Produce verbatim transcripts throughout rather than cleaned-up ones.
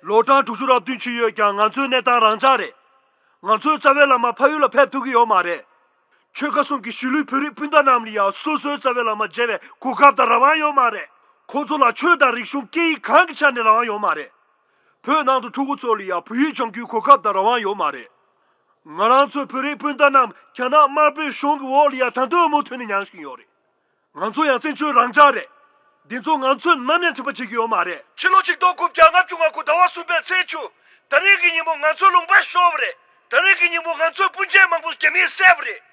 ལོ་གྲངས་དྲུག་ཅུ་རེ་བདུན་ཕྱིན་ཡོད་ཀྱང་ང་ཚོའི་གནས་སྟངས་རང་འཇགས་རེད། ང་ཚོའི་རྩ་བའི་བླ་མ་ཕ་ཡུལ་ལ་ཕེབས་ཐུབ་ཀྱི་ཡོད་མ་རེད། ཆོལ་ཁ་གསུམ་གྱི་གཞིས་ལུས་བོད་རིགས་སྤུན་ཟླ་རྣམས་ལ་ཡང་སོ་སོའི་རྩ་བའི་བླ་མ་མཇལ་བའི་གོ་སྐབས་དང་རང་དབང་ཡོད་མ་རེད། ཁོང་ཚོ་ལ་ཆོས་དང་རིག་གཞུང་སྐད་ཡིག་གང་གི་ཆ་ནས་རང་དབང་ཡོད་མ་རེད། བོད་ནང་དུ་ཕྲུ་གུ་ཚོ་ལ་ཡང་བོད་ཡིག་སྦྱང་རྒྱུའི་གོ་སྐབས་དང་རང་དབང་ཡོད་མ་རེད། ང་རང་ཚོའི་བོད་རིགས་སྤུན་ཟླ་རྣམས་རྒྱ་ནག་དམར་པོའི་གཞུང་གི་འོག་ལ་ཡང་ད་དུང་མུ་མཐུད་ནས་མྱངས་བཞིན་ཡོད་རེད། ང་ཚོ་ཡང་བཙན་བྱོལ་རང་འཇགས་རེད། འདི་ཚོ་ང་ཚོས་ནམ་ཡང་དྲན་པ་བྱེད་ཀྱི་ཡོད་མ་རེད། ཕྱི་ལོ་ཆིག་སྟོང་དགུ་བརྒྱ་ལྔ་བཅུ་ང་དགུ་ཟླ་བ་གསུམ་པའི་ཚེས་བཅུ། ད་རིང་གི་ཉིན་མོ་ང་ཚོའི་ལུང་པ་ཤོར་བ་རེད། ད་རིང་གི་ཉིན་མོ་ང་ཚོའི་སྤུན་མཆེད་མང་པོ་རྒྱ་མིས་བསད་པ་རེད།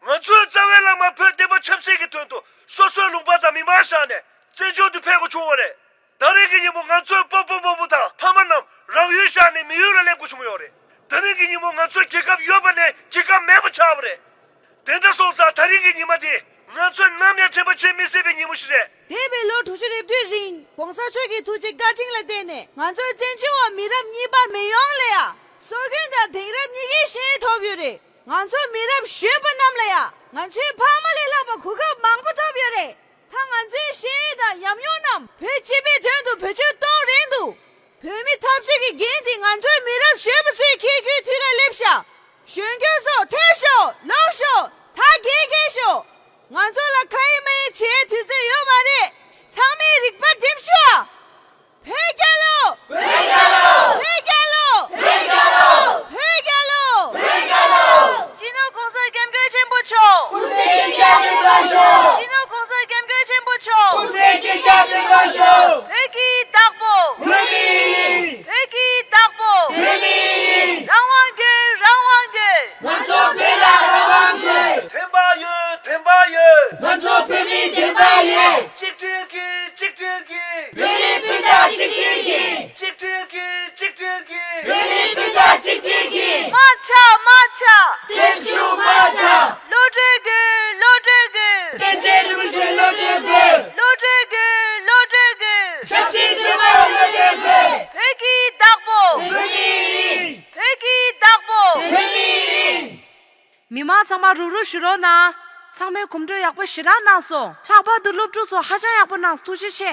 ང་ཚོའི་རྩ་བའི་བླ་མ་བོད་བསྟན་པ་ཆབ་སྲིད་ཀྱི་དོན་དུ་སོ་སོའི་ལུང་པ་དང་མི་མང་བཞག་ནས་བཙན་བྱོལ་དུ་ཕེབས་དགོས་བྱུང་བ་རེད། ད་རེས་ཀྱི་ཉིན་མོ་ང་ཚོའི་སྤོ་བོ་རྨོ་མོ་དང་ཕ་མ་རྣམས་རང་ཡུལ་བཞག་ནས་མི་ཡུལ་ལ་སླེབས་དགོས་བྱུང་ཡོད་རེད། ད་རེས་ཀྱི་ཉིན་མོ་ང་ཚོའི་རྒྱལ་ཁབ་ཡོད་པ་ནས་རྒྱལ་ཁབ་མེད་པ་ཆགས་པ་རེད། དེ་འདྲ་སོང་ཙང་ད་རེས་ཀྱི་ཉི་མ་དེ་ང་ཚོས་ནམ་ཡང་དྲན་པ་བྱེད་མི་སྲིད་པའི་ཉིན་མོ་ཞིག་རེད། འདས་པའི་ལོ་དྲུག་ཅུ་རེ་བདུན་རིང་གོང་ས་མཆོག་གི་ཐུགས་རྗེ་བཀའ་དྲིན་ལ་བརྟེན་ནས་ང་ཚོའི་བཙན་བྱོལ་བ་མི་རབས་གཉིས་པ་མི་ཡོངས་ལ་ཡང་སྲོལ་རྒྱུན་དང་དེང་རབས་གཉིས་ཀའི་ཤེས་ཡོན་ཐོབ་ཡོད་རེད། ང་ཚོའི་མི་རབས་གཞོན་པ་རྣམས་ལ་ཡང་ང་ཚོའི་ཕ་མ་ལས་ལྷག་པ་གོ་སྐབས་མང་པོ་ཐོབ་ཡོད་རེད། ད་ང་ཚོའི་ཤེས་ཡོན་དང་ཉམས་མྱོང་རྣམས་བོད་སྤྱི་པའི་དོན་དུ་བེད་སྤྱོད་གཏོང་རན་འདུག་བོད་མི་འཐབ་རྩོད་ཀྱི་འགན་དེ་ང་ཚོའི་མི་རབས་གཞོན་པ་ཚོས་འཁྱེར་རྒྱུའི་དུས་ལ་སླེབས་ཤག་གཞོན་སྐྱེས་ཚོ་ཐོན་ཤོག་ལོག་ཤོག་ད་རྒན་རྒས་ཤོག་ང་ཚོ་ལ་ཁ་ཡིན་མ་ཡིན་བྱེད་དུས་ཚོད་ཡོད་མ་རེད། ཚང་མས་རིག་པ་སྒྲིམ་ཤོག་བོད་རྒྱལ་ལོ། བོད་རྒྱལ་ལོ། བོད་རྒྱལ་ལོ། བོད་རྒྱལ་ལོ། བོད་རྒྱལ་ལོ། སྤྱི་ནོར་༸གོང་ས་༸སྐྱབས་མགོན་ཆེན་པོ་མཆོག་སྐུ་ཚེ་ཞབས་པད་བརྟན་པར་ཤོག་སྤྱི་ནོར་༸གོང་ས་༸སྐྱབས་མགོན་ཆེན་པོ་མཆོག་སྐུ་ཚེ་ཞབས་པད་བརྟན་པར་ཤོག་བོད་ཀྱི་བདག་པོ། བོད་མི་ཡིན། བོད་ཀྱི་བདག་པོ། བོད་མི་ཡིན། རང་དབང་དགོས། རང་དབང་དགོས། ང་ཚོ་བོད་ལ་རང་དབང་དགོས། བདེན་པ་ཡོད། བདེན་པ་ཡོད། ང་ཚོ་བོད་མི་བདེན་པ་ཡོད། གཅིག་སྒྲིལ་གྱིས། གཅིག་སྒྲིལ་གྱིས། བོད་རིགས་སྤུན་ཟླ་གཅིག་སྒྲིལ་གྱིས། གཅིག་སྒྲིལ་གྱིས། གཅིག་སྒྲིལ་གྱིས། བོད་རིགས་སྤུན་ཟླ་གཅིག་སྒྲིལ་གྱིས། མ་ཆག་མ་ཆག་སེམས་ཤུགས་མ་ཆག་བློ་གྲོས་དགོས། བློ་གྲོས་དགོས། བསྟན་འཛིན་རིན་པོ་ཆེ་བློ་གྲོས་དགོས། བློ་གྲོས་དགོས། བློ་གྲོས་དགོས། ཆབ་སྲིད་བཙོན་པ་བློ་གྲོས་དགོས། བོད་ཀྱི་བདག་པོ། བོད་མི་ཡིན། བོད་ཀྱི་བདག་པོ། བོད་མི་ཡིན། མི་མང་ཚང་མ་རུག་རུག་བཞུགས་རོགས་གནང་། ཚང་མས་གོམ་བགྲོད་ཡག་པོ་ཞེ་དྲག་གནང་སོང་། ལྷག་པར་དུ་སློབ་ཕྲུག་ཚོ་ཧ་ཅང་ཡག་པོ་གནང་། ཐུགས་རྗེ་ཆེ།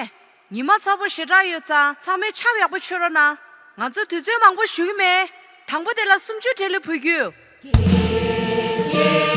ཉི་མ་ཚ་པོ་ཞེ་དྲག་ཡོད་ཙང་ཚང་མས་ཆབ་ཡག་པོ་མཆོད་རོགས་གནང་། ང་ཚོ་དུས་ཚོད་མང་པོ་ཞུ་གི་མེད། དང་པོ་དེ་ལ་སུམ་ཅུ་གྲལ་ལ་འབུད་རྒྱུ།